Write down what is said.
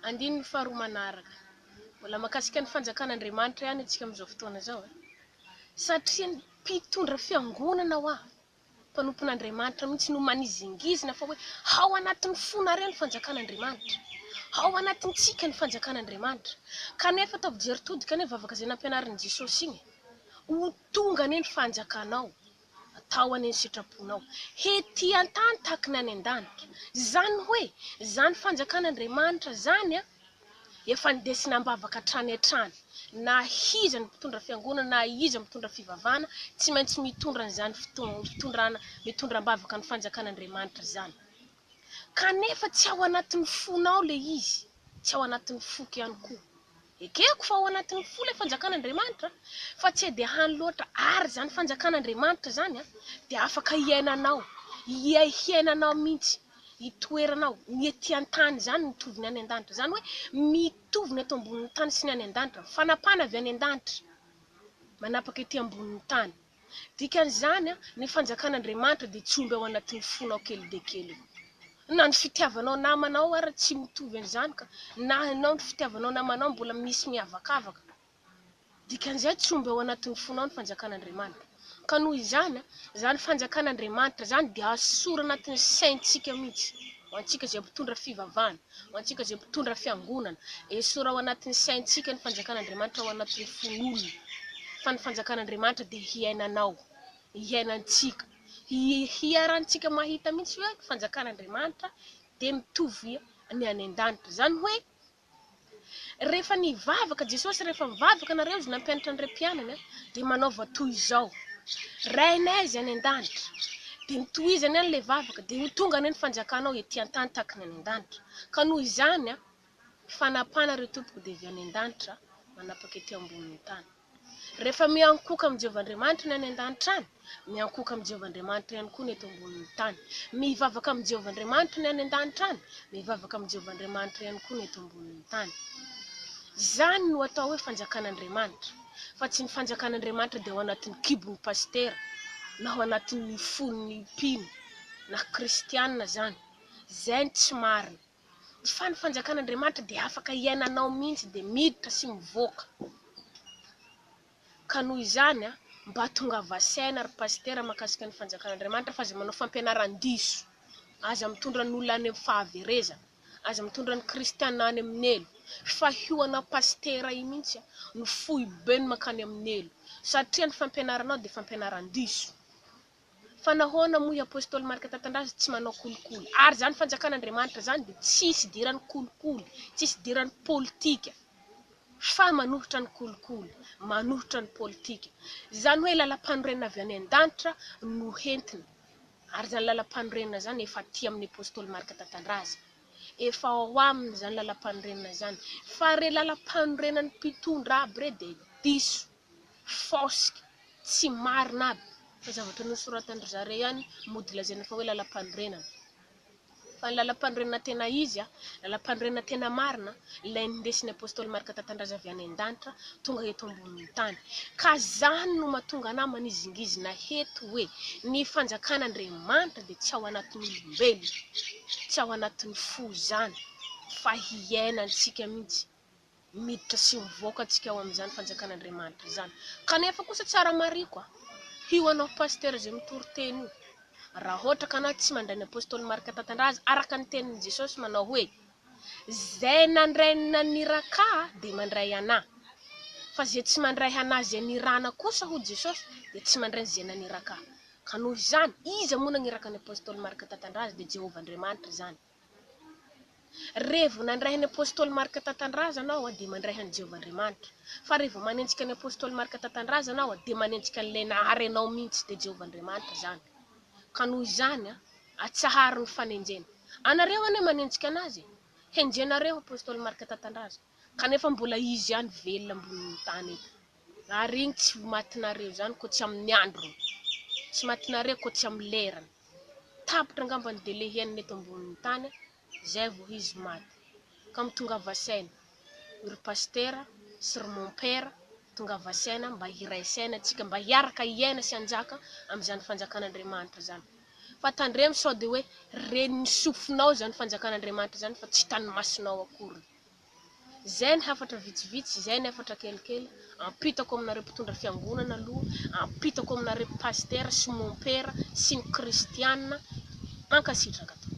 Andininy faharoa manaraka. Mbola mahakasika ny fanjakan'Andriamanitra ihany isika amin'izao fotoana izao e. Satria ny mpitondra fiangonana hoa, mpanompon'Andriamanitra mihitsy no manizingizina fa hoe ao anatin'ny fonareo ny fanjakan'Andriamanitra. Ao anatintsika ny fanjakan'Andriamanitra. Kanefa ataovy jery todika anie vavaka izay nampianarin'i Jesosy iny e. Ho tonga anie ny fanjakanao. Atao anie ny sitraponao. Ety an-tany tahaky ny any an-danitra. Izany hoe, izany fanjakan'Andriamanitra izany an, efa nindesina am-bavaka hatrany hatrany. Na iza ny mpitondra fiangonana na iza mitondra fivavahana, tsy maintsy mitondra an'izany fitondrana, mitondra am-bavaka ny fanjakan'Andriamanitra izany. Kanefa tsy ao anatin'ny fonao ilay izy, tsy ao anatin'ny foko ihany koa. Ekeko fa ao anatin'ny fo ilay fanjakan'Andriamanitra fa tsy dia hany loatra ary izany fanjakan'Andriamanitra izany dia afaka hiainanao, hiainanao mihitsy, hitoeranao, ny ety an-tany izany mitovy ny any an-danitra, izany hoe mitovy ny eto ambonin'ny tany sy ny any an-danitra, fanapahana avy any an-danitra manapaka ety ambonin'ny tany. Dikan'izany, ny fanjakan'Andriamanitra dia tsy omby ao anatin'ny fonao kely dia kely io. Na ny fitiavanao namanao ara tsy mitovy an'izany ka, na ianao ny fitiavanao namanao mbola misy miavakavaka. Dikan'izay tsy omby ao anatin'ny fonao ny fanjakan'Andriamanitra. Ka noho izany, izany fanjakan'Andriamanitra izany dia asora anatin'ny saintsika mihitsy, ho antsika izay mpitondra fivavahana, ho antsika izay mpitondra fiangonana, esory ao anatin'ny saintsika ny fanjakan'Andriamanitra ao anatin'ny fon'olona, fa ny fanjakan'Andriamanitra dia hiainanao, hiainantsika, hiarantsika mahita mihitsy hoe ny fanjakan'Andriamanitra dia mitovy ny any an-danitra, izany hoe Rehefa nivavaka Jesosy, rehefa mivavaka nareo izy nampianatra an'ireo mpianany dia manaova toy izao, Rainay izay any an-danitra, dia notohizany ihany ilay vavaka, dia ho tonga anie ny fanjakanao ety an-tany tahaka ny any an-danitra. Ka noho izany, fanapahana ireo tompoko dia avy any an-danitra manapaka ety ambonin'ny tany. Rehefa miankohoka amin'i Jehovah Andriamanitra ny any an-danitra any, miankohoka amin'i Jehovah Andriamanitra ihany koa ny eto ambonin'ny tany. Mivavaka amin'i Jehovah Andriamanitra ny any an-danitra any, mivavaka amin'i Jehovah Andriamanitra ihany koa ny eto ambonin'ny tany. Izany no atao hoe fanjakan'Andriamanitra, fa tsy ny fanjakan'Andriamanitra dia ao anatin'ny kibon'ny pasitera, na ao anatin'ny fon'ny mpino, na kristiana izany. Izay no tsy marina. Fa ny fanjakan'Andriamanitra dia afaka iainanao mihitsy dia miditra sy mivoaka. Ka noho izany mba tongava saina ry Pasitera mahakasika ny fanjakan'Andriamanitra fa aza manao fampianaran-diso. Aza mitondra ny olona any amin'ny fahaverezana. Aza mitondra ny kristiana any amin'ny helo. Fa io anao Pasitera io mihitsy no foibeny mankany amin'ny helo. Satria ny fampianaranao dia fampianaran-diso. Fa nahoana moa i Apostoly Marc Tatandraza tsy manao kolikoly? Ary izany fanjakan'Andriamanitra izany dia tsisy idiran'ny kolikoly, tsisy idiran'ny politika, fa manohitra ny kolikoly, manohitra ny politika. Izany hoe lalam-panorenana avy any an-danitra no hentina. Ary izany lalam-panorenana izany efa aty amin'ny Apostoly Marc Tatandraza. Efa ao aminy izany lalam-panorenana izany. Fa re lalam-panorenan'ny mpitondra aby re dia diso. Fausse, tsy marina aby fa zavatra nosoratan-dry zareo ihany mody lazaina fa hoe lalam-panorenana. Fa ny lalam-panorenana tena izy, lalam-panorenana tena marina, ilay nindesin'ny Apostoly Marc Tatandraza avy any an-danitra tonga eto ambonin'ny tany. Ka zany no mahatonga anah manizingizina eto hoe ny fanjakan'Andriamanitra dia tsy ao anatin'ny olombelona, tsy ao anatin'ny fo izany fa hiainantsika mihitsy. miditra sy mivoaka antsika ao amin'izany fanjakan'Andriamanitra izany. Kanefa kosa tsara mariko a, io anao pasteur izay mitory teny io, raha ohatra ka anao tsy mandray ny apostoly Marc Tatandraza araka ny tenin'i Jesosy manao hoe, izay nandray ny naniraka ahy dia mandray anà, fa izay tsy mandray anà izay nirana kosa hoy Jesosy dia tsy mandray ny izay naniraka ahy. Ka noho izany, iza moa nagniraka ny apostoly Marc Tatandraza dia Jehovah Andriamanitra izany. Revo nandray an'i Apostoly Marc Tatandrazana aho dia mandray an'i Jehovah Andriamanitra. Fa revo manenjika an'i Apostoly Marc Tatandrazana aho dia manenjika an'ilay nahary anao mihitsy dia Jehovah Andriamanitra izany. Ka noho izany atsaharo ny fanenjena. Anareo anie manenjika anazy e! Henjenareo Apostoly Marc Tatandrazana. Kanefa mbola izy ihany velona ambonin'ny tany eto. Ary igny tsy ho matinareo izany koa tsy amin'ny androny. Tsy matinareo koa tsy amin'ny lerany. Tapitra angamba ny délai hiainana eto ambonin'ny tany zay vao izy maty. Ka mitongava saina ry pasitera sy ry mompera, tongava saina mba hiray saina tsika mba hiaraka hiaina sy hanjaka amin'izany fanjakan'Andriamanitra zany. Fa tandremo sao dia hoe ren'ny sofinao izany fanjakan'Andriamanitra izany fa tsy hitan'ny masonao akory. Izay ny hafatra vitsivitsy, izay ny hafatra kelikely ampitako aminareo mpitondra fiangonana aloha, ampitako aminareo pasitera sy mompera sy ny kristiana. Mankasitraka tompoko.